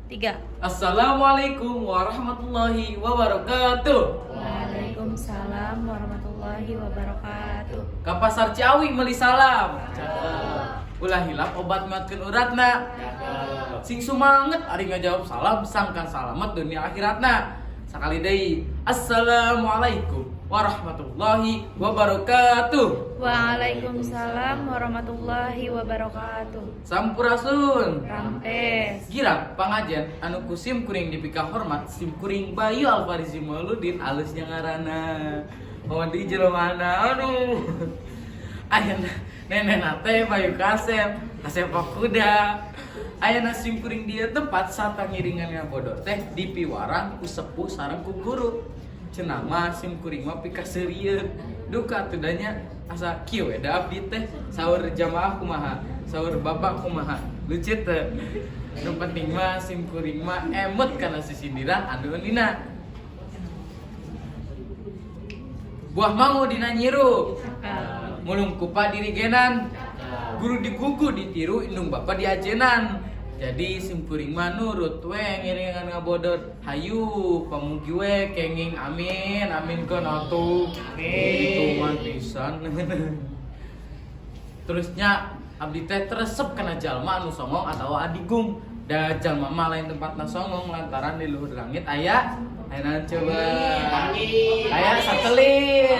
Tiga. Assalamualaikum warahmatullahi wabarakatuh. Waalaikumsalam warahmatullahi wabarakatuh. Ka pasar Ciawi meuli salam. Cakep. Ulah hilap obat nguatkeun uratna. Cakep. Sing sumanget ari ngajawab salam sangkan salamet dunia akhiratna. Sakali deui. Assalamualaikum warahmatullahi wabarakatuh. Waalaikumsalam warahmatullahi wabarakatuh. Sampurasun. Rampes. Girang pangajian anu ku sim kuring dipika hormat, sim kuring Bayu Alfarizi Mauludin, alusnya ngaranna. Oh, di jero mana, aduh. Ayeuna nenekna teh Bayu Kasep, kasep kuda. Ayeuna sim kuring dia tempat sarta ngiringan ngabodor teh dipiwarang ku sepuh sareng ku guru. Cenah mah sim kuring mah pikaseurieun. Duka atuh da nya, asa kieu we da abdi teh. Saur jamaah kumaha? Saur bapak kumaha? Lucu teu? Nu penting mah sim kuring mah emut kana sisindiran anu eunina. Buah mangu dina nyiru. Mulung kupa dirigenan. Guru digugu ditiru, indung bapa diajenan. Jadi sim kuring mah nurut we ngiringan ngabodor. Hayu pamugi we kenging, amin amin keun atuh. Amin. Pisan. Terusnya abdi teh teresep kana jalma anu songong atawa adigung. Da jalma mah lain tempatna songong lantaran di luhur langit aya aya naon coba? Aya satelit.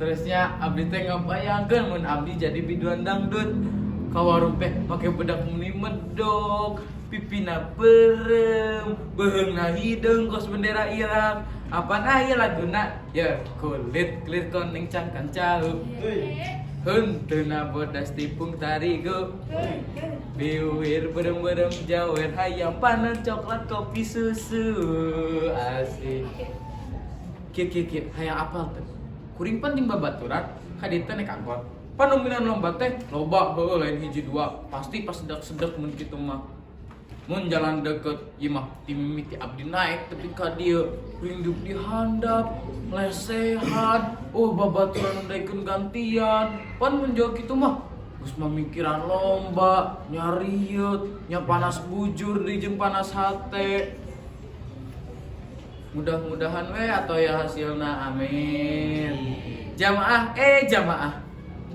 Terusnya abdi teh ngabayangkeun mun abdi jadi biduan dangdut. Ka warung teh make bedak meni medok, pipina beureum, beuheungna hideung kos bendera Irak. Apaan aya laguna? Ya kulit kulit koneng cangkang cau. Henteu bodas tipung tarigu. Biwir berem-berem jawer hayam panen coklat kopi susu. Asik. Kieu kieu kieu hayang apal teh. Kuring penting babaturan ka dieu teh naik angkot. Panominan lomba teh loba heueuh, lain hiji dua. Pasti pas sedak-sedak mun kitu mah. Mun jalan deket ieu mah ti mimiti abdi naik tepi ka dieu kuring duduk di handap lesehan, oh, babaturan daekeun gantian. Pan mun jauh kitu mah geus mamikiran lomba nyarieut nya, panas bujur di jeung panas hate. Mudah-mudahan we atau ya hasilna, amin. Jamaah, eh jamaah,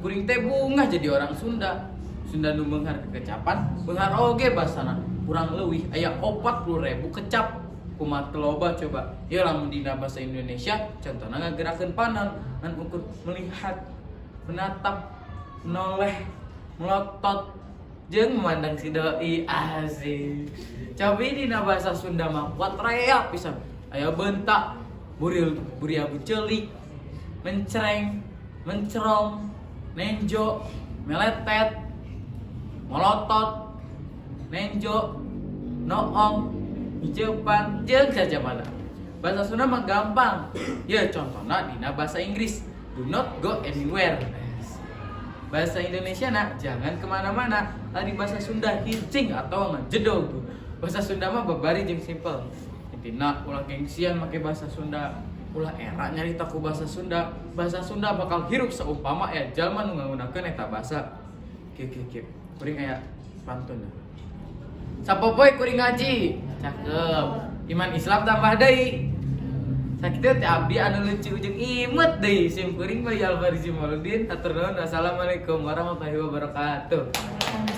kuring teh bungah jadi orang Sunda. Sunda nu beunghar kekecapan, beunghar oge basana. Kurang leuwih aya 40.000 kecap. Kumaha teu loba coba ya? Lamun dina bahasa Indonesia contohna ngagerakeun panon ngan ukur melihat, menatap, menoleh, melotot jeung memandang si doi, asik. Cobi dina bahasa Sunda mah kuat rea pisan. Aya bentak, buril, buriabu celik, mencreng, mencerong, nenjo, meletet, molotot, nenjo, noong, hijepan jeung sajabana. Bahasa Sunda mah gampang ya. Contohna dina bahasa Inggris, do not go anywhere. Bahasa Indonesia nak jangan kemana-mana. Tadi bahasa Sunda hicing atau ngejedog. Bahasa Sunda mah babari jeung simple. Intina ulah gengsian make bahasa Sunda, ulah era nyarita ku bahasa Sunda. Bahasa Sunda bakal hirup seumpama ya jalma nu ngagunakeun eta bahasa. Kieu kieu kieu kuring aya pantun. Sapopoe kuring ngaji, cakep, iman Islam tambah deui. Sakitu teh abdi anu lucu jeung imut deui. Sim kuring Bayu Alfarizi Mauludin, hatur nuhun. Wassalamualaikum warahmatullahi wabarakatuh. Waalaikumsalam.